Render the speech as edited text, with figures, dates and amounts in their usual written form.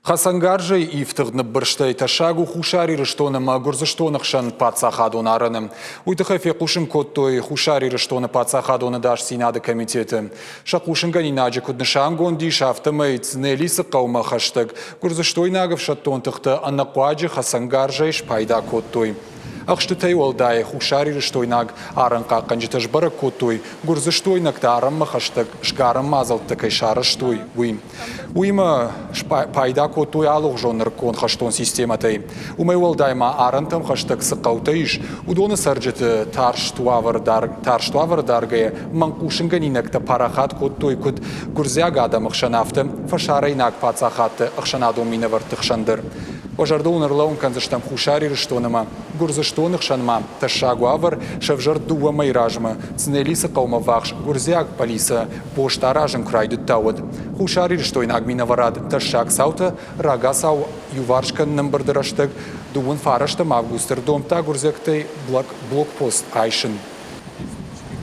Хӕцӕнгарзӕй ифтыгъд ныббырстӕй тӕссаг у Хуссар Ирыстон ӕмӕ Гуырдзыстоны хсӕн паддзахадон арӕны. Уый тыххӕй фехъусын кодтой Хуссар Ирыстоны паддзахадон ӕдасдзинады комитеты. Сӕ хъусынгӕнинаджы куыд нысангонд ис, афтӕмӕй Цнелисы хъӕумӕ хӕстӕг гуырдзыстойнаг ӕфсӕддон тыхтӕ ӕнӕхъуаджы хӕцӕнгарзӕй спайда кодтой. Ӕхстытӕй уӕлдай хуссарирыстойнаг арӕнхъахъхъӕнджытӕ сбӕрӕг кодтой, гуырдзыстойнӕгтӕ арӕнмӕ хӕстӕг сгарӕн мадзӕлттӕ кӕй сарӕзтой, уый. Уыимӕ пайда кодтой алыгъуызон нырыккон хӕстон системӕтӕй. Уымӕй уӕлдай ма арӕнтӕм хӕстӕг цы хъӕутӕ ис, уыдоны цӕрджыты тарст уавӕры даргӕйӕ мӕнгхъусынгӕнинӕгтӕ парахат кодтой куыд гуырдзиаг адӕмы хсӕн, афтӕ фӕсарӕйнаг паддзахадты ӕхсӕнадон минӕвӕртты хсӕн дӕр. Уӕ зӕрдыл уын ӕрлӕууын кӕндзыстӕм Хуссар Ирыстон ӕмӕ Гуырдзыстоны хсӕнмӕ тӕссаг уавӕр сӕвзӕрд дыууӕ мӕйы размӕ Цнелисы хъӕумӕ ввахс гуырдзиаг полицӕ пост аразын куы райдыдта, уӕд. Хуссарирыстойнаг минӕварад тӕссаг цаутӕ рагацау иуварс кӕныны ӕмбырды рӕстӕг дыууын фарӕстӕм августы ӕрдомдта гуырдзиӕгтӕй блокпост айсын.